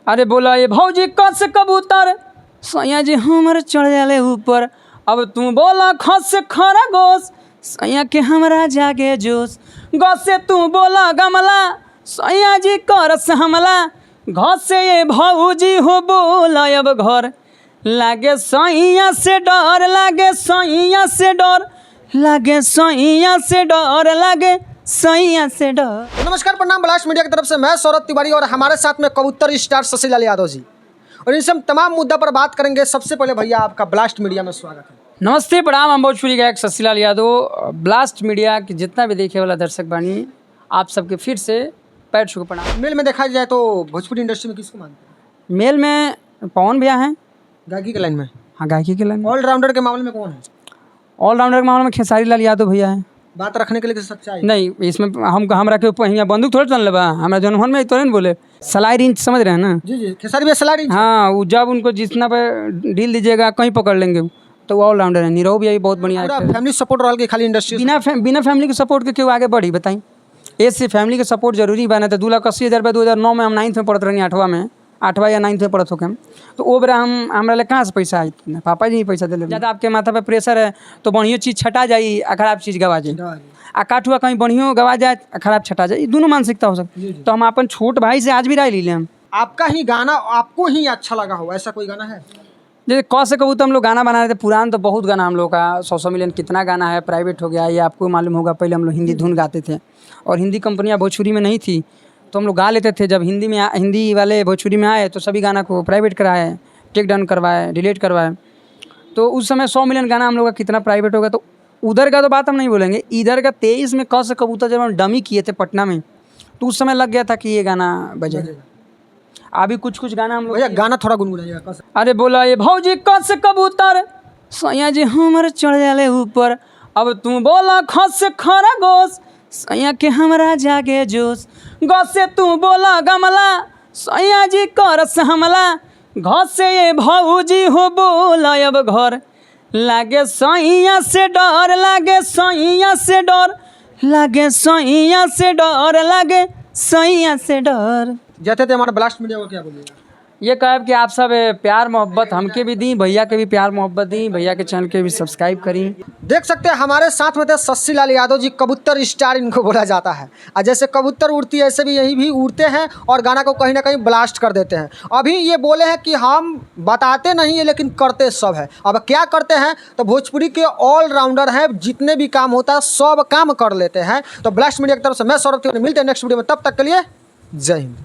अरे बोला ये भौजी कस कबूतर, सैया जी हमर चढ़ जाले ऊपर। अब तू बोला खस खरगोश, सैया के हमरा जागे जोश। गौ से तू बोला गमला, सैया जी करस हमला। घर से ये भौजी हो बोला अब घर। लागे सैया से डर, लागे सैया से डर, लागे सैया से डर, लागे सैया से डर। नमस्कार, प्रणाम। ब्लास्ट मीडिया की तरफ से मैं सौरभ तिवारी और हमारे साथ में कबूतर स्टार शशिलाल यादव जी, और इनसे हम तमाम मुद्दा पर बात करेंगे। सबसे पहले भैया, आपका ब्लास्ट मीडिया में स्वागत है। नमस्ते, प्रणाम। हम भोजपुरी गायक शशिलाल यादव। ब्लास्ट मीडिया के जितना भी देखे वाला दर्शक बानी, आप सबके फिर से पैर छू के प्रणाम। मेल में देखा जाए तो भोजपुरी इंडस्ट्री में किसको मानते हैं? मेल में पवन भैया हैं। गायकी के लाइन में? हाँ, गायकी के लाइन में। ऑलराउंडर के मामले में कौन है? ऑलराउंडर के मामले में खेसारी लाल यादव भैया हैं। बात रखने के लिए सच्चाई? नहीं, इसमें हम हमरा के ऊपर हियां बंदूक थोड़े चल बा। हमरा जनहन में थोड़े न बोले। सलाई रिंच समझ रहे हैं ना? जी, खेसारी भैया सलारी। हाँ, वो जब उनको जितना पे ढील दीजिएगा, कहीं पकड़ लेंगे। तो वो ऑलराउंडर है। नीरव भैया भी बहुत बढ़िया पूरा actor है। फैमिली सपोर्ट रहा के खाली इंडस्ट्री? बिना फैमिली के सपोर्ट के क्यों आगे बढ़ी, बताई? ऐसे फैमिली के सपोर्ट जरूरी बा ना। तो 2,80,000 रुपया 2009 में, हम नाइन्थ में पढ़त रहनी, आठवां में, आठवां या नाइन्थ में पढ़त होके हम, तो ओ बेरा हम हमरा ले कहाँ से पैसा आई? पापा जी ही पैसा दिले। ज़्यादा आपके माथा पे प्रेशर है तो बढ़िया चीज़ छटा जाई आ खराब चीज़ गवा जाई, आ काठुआ कहीं बढ़ियों गवा जाए आ खराब छटा जाए। ई दोनों मानसिकता हो सकती। तो हम अपन छोट भाई से आज भी राय ली हम। आपका ही गाना आपको ही अच्छा लगा हो, ऐसा कोई गाना है? जैसे क से कबूतर हम लोग गाना बना रहे थे। पुरान तो बहुत गाना हम लोग का, सौ सौ मिलियन कितना गाना है, प्राइवेट हो गया, ये आपको मालूम होगा। पहले हम लोग हिंदी धुन गाते थे और हिंदी कंपनियाँ भोजपुरी में नहीं थी, तो हम लोग गा लेते थे। जब हिंदी में हिंदी वाले भोजपुरी में आए तो सभी गाना को प्राइवेट कराए, टेक डाउन करवाए, डिलीट करवाए। तो उस समय 100 मिलियन गाना हम लोग का कितना प्राइवेट होगा। तो उधर का तो बात हम नहीं बोलेंगे, इधर का 23 में क से कबूतर जब हम डमी किए थे पटना में, तो उस समय लग गया था कि ये गाना बजेगा। अभी कुछ कुछ गाना हम लोग भैया, गाना थोड़ा गुनगुनाइएगा कस। अरे बोला ये भौजी कस कबूतर, सैया जी हमर चढ़ जाले ऊपर। अब तू बोला खस खरगोश, सैया के हमरा जागे जोश। गौ से तू बोला गमला, सैया जी करस हमला। घर से ये भौजी हो बोला अब घर। लागे सैया से डर, लागे सैया से डर, लागे सैया से डर, लागे सैया से डर। जाते थे, हमारा ब्लास्ट मीडिया को क्या बोलिएगा? ये कहब कि आप सब प्यार मोहब्बत हमके भी दी, भैया के भी प्यार मोहब्बत दी, भैया के चैनल के भी सब्सक्राइब करी। देख सकते हैं, हमारे साथ में थे शशि लाल यादव जी। कबूतर स्टार इनको बोला जाता है और जैसे कबूतर उड़ती है, ऐसे भी यही भी उड़ते हैं और गाना को कहीं ना कहीं ब्लास्ट कर देते हैं। अभी ये बोले हैं कि हम बताते नहीं है लेकिन करते सब है। अब क्या करते हैं? तो भोजपुरी के ऑलराउंडर हैं, जितने भी काम होता है सब काम कर लेते हैं। तो ब्लास्ट मीडिया की तरफ से मैं सौरभ तिवारी, मिलते हैं नेक्स्ट वीडियो में। तब तक के लिए जय हिंद।